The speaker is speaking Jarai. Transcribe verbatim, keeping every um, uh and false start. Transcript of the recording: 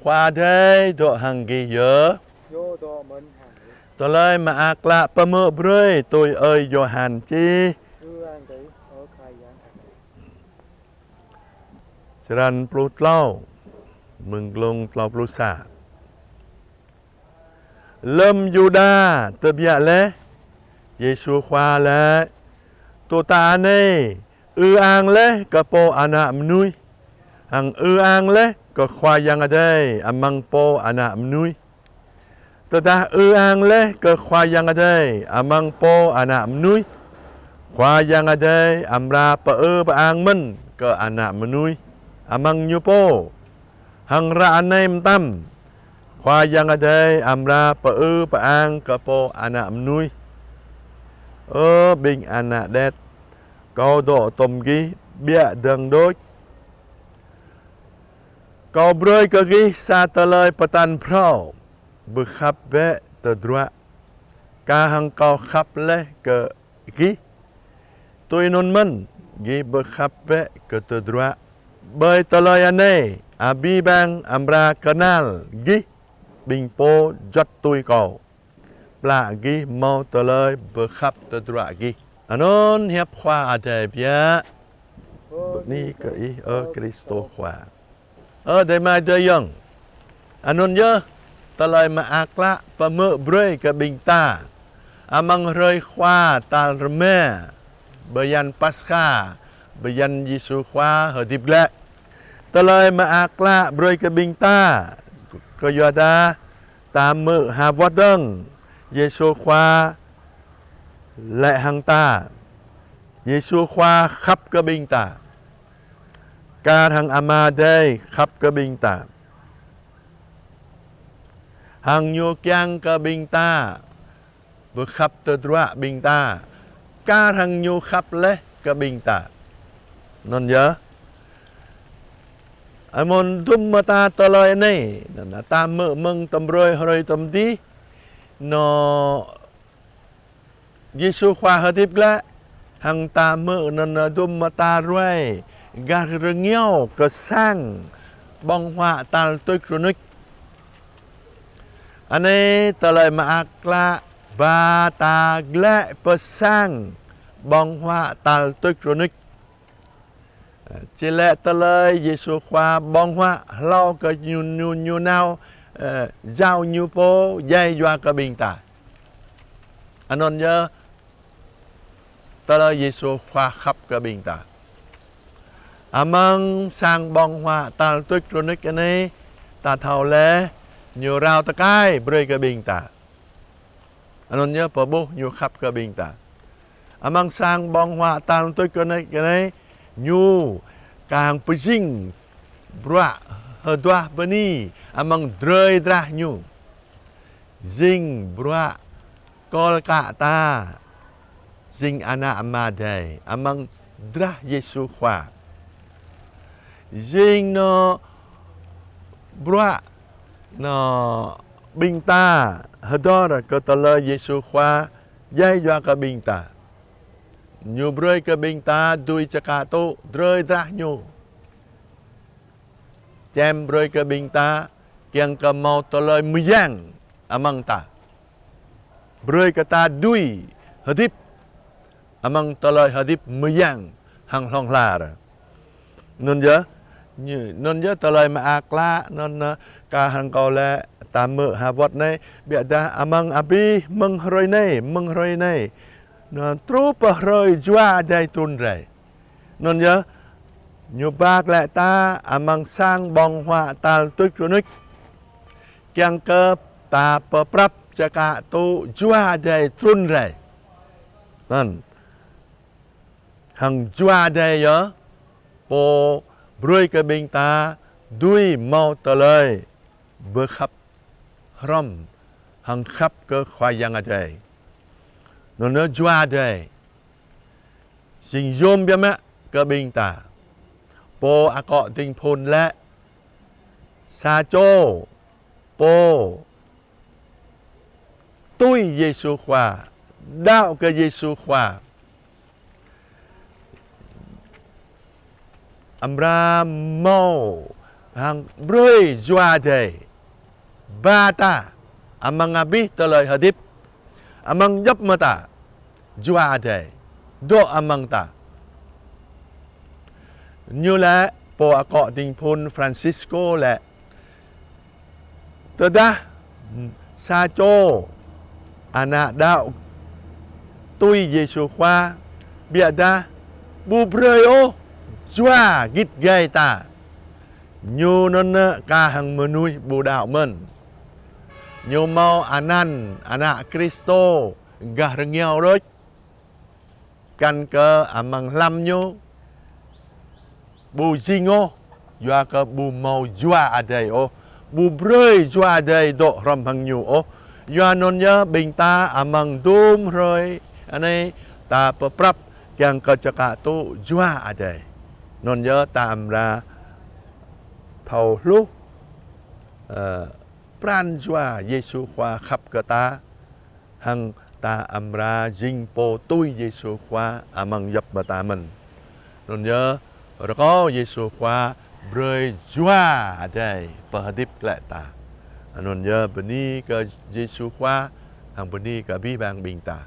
Khua Adai dŏ hăng gih yơh. Yơh dŏ mơ̆n hăng ih. Tơlơi Mơak Klă pơhmư̆ brơi tui ơi Yôhan čih. Ư-ang kơ ih, ơ Khua Yang Adai. Črăn pluh klâo, mơ̆ng glông klâo pluh sa. Lơ̆m Yuđa tơbiă laih, Yêsu Khua laĭ: Tŭ tă anai, ư-ang laih kơ Pô Ană Mơnuih, hăng ư-ang laih kơ Khua Yang Adai amăng Pô Ană Mơnuih. Tơdah ư-ang laih kơ Khua Yang Adai amăng Pô Ană Mơnuih, Khua Yang Adai amra pơư pơang mơ̆n kơ Ană Mơnuih amăng ñu pô. Hăng ră anai mơtam, Khua Yang Adai amra pơư pơang kơ Pô Ană Mơnuih. Ơ ƀing ană đet, kâo dŏ tŏm gih biă dơ̆ng đôč. Kâo brơi kơ gih sa tơlơi pơtă phrâo: ƀu khăp bĕ tơdruă, kar hăng kâo khăp laih kơ gih, tui anŭn mơ̆n gih ƀu khăp bĕ kơ tơdruă. Ƀơi tơlơi anai, abih bang amra kơnăl gih ƀing pô juăt tui kâo, plă gih hmâo tơlơi ƀu khăp tơdruă gih. Anŭn hiăp Khua Adai biă. Bơni kơ Ih, ơ Krist Khua. Ơ adơi amai ayŏng, anŭn yơh Tơlơi Mơak Klă pơhmư̆ brơi kơ ƀing ta amăng hrơi Khua tal rơma bơyan Paskha, bơyan Yêsu Khua hơdip glaĭ. Tơlơi Mơak Klă brơi kơ ƀing ta, kơ yua dah ta hmư̆ ha wơ̆t dơ̆ng Yêsu Khua laĭ hăng ta. Yêsu Khua khăp kơ ƀing ta, kar hăng Ama Adai khăp kơ ƀing ta, hăng Ñu kiăng kơ ƀing ta ƀu khăp tơdruă ƀing ta, kar hăng Ñu khăp laih kơ ƀing ta. Anŭn yơh. Amôn dŭm mơta tơlơi anai, anŭn ta hmư̆ mơ̆ng tơm hrơi hrơi tơm dih, anŏ Yêsu Khua hơdip glaĭ, hăng ta hmư̆ anŭn dŭm mơta ruai gah rơngiao kơ sang ƀơ̆ng huă tal tuč rơnuč. Anai Tơlơi Mơak Klă ba ta glaĭ pơ sang ƀơ̆ng huă tal tuč rơnuč. Či laĭ tơlơi Yêsu Khua ƀơ̆ng huă hlâo kơ ñu, ñu, ñu nao, ơ, jao ñu pô djai yua kơ ƀing ta. Anŭn yơh tơlơi Yêsu Khua khăp kơ ƀing ta. Amăng sang ƀơ̆ng huă tal tuč rơnuč anai, ta thâo laih, Ñu rao tơkai brơi kơ ƀing ta. Anŭn yơh pơƀuh Ñu khăp kơ ƀing ta. Amăng sang ƀơ̆ng huă tal tuč rơnuč anai, Ñu kiăng pơjing bruă hơduah bơni amăng drơi drah Ñu. Jing bruă kol kă ta jing ană Ama Adai amăng drah Yêsu Khua. Jing anŏ bruă anŏ ƀing ta hơdơr kơ tơlơi Yêsu Khua djai yua kơ ƀing ta. Ñu brơi kơ ƀing ta dưi čơkă tŭ drơi drah Ñu. Čem brơi kơ ƀing ta kiăng kơ hmâo tơlơi mơyang amăng ta. Brơi kơ ta dưi hơdip amăng tơlơi hơdip mơyang hăng hlŏng lar. Anŭn yơh, ñu, anŭn yơh Tơlơi Mơak Klă, anŭn, ơ, kar hăng kâo laĭ ta hmư̆ ha wơ̆t anai, biă dah amăng abih mơ̆ng hrơi anai, mơ̆ng hrơi anai, anŭn truh pơ hrơi Jua Adai trŭn rai. Anŭn yơh, Ñu ba glaĭ ta amăng sang ƀơ̆ng huă tal tuč rơnuč, kiăng kơ ta pơprăp čơkă tŭ Jua Adai trŭn rai. Anŭn. Hăng Jua Adai yơh pô brơi kơ ƀing ta dưi hmâo tơlơi pơkhăp hrŏm hăng khăp kơ Khua Yang Adai. Anŭn yơh Jua Adai jing yôm biă mă kơ ƀing ta. Pô akŏ ding phŭn laĭ: Sa čô pô tui Yêsu Khua, đaŏ kơ Yêsu Khua, amra hmâo hăng brơi Jua Adai ba ta amăng abih tơlơi hơdip, amăng djŏp mơta Jua Adai dŏ amăng ta. Ñu lĕ pô akŏ ding phun Francisco lĕ: Tơdah sa čô ană đaŏ tui Yêsu Khua, biă dah ƀu brơi ôh Jua git gai ta, ñu anŭn kah hăng mơnuih ƀu đaŏ mơ̆n. Ñu hmâo anăn ană Kristô gah rơngiao đôč, kăn kơ amăng hlăm ñu ƀu jing ôh, yua kơ ƀu hmâo Jua Adai ôh, ƀu brơi Jua Adai dŏ hrŏm hăng ñu ôh. Yua anŭn yơh ƀing ta amăng dôm hrơi anai ta pơprăp kiăng kơ čơkă tŭ Jua Adai. Anŭn yơh ta amra thâo hluh, ơ, pran jua Yêsu Khua khăp kơ ta, hăng ta amra jing pô tui Yêsu Khua amăng djŏp mơta mơ̆n. Anŭn yơh rơkâo Yêsu Khua brơi Jua Adai pơhơdip glaĭ ta. Anŭn yơh bơni kơ Yêsu Khua hăng bơni kơ abih bang ƀing ta.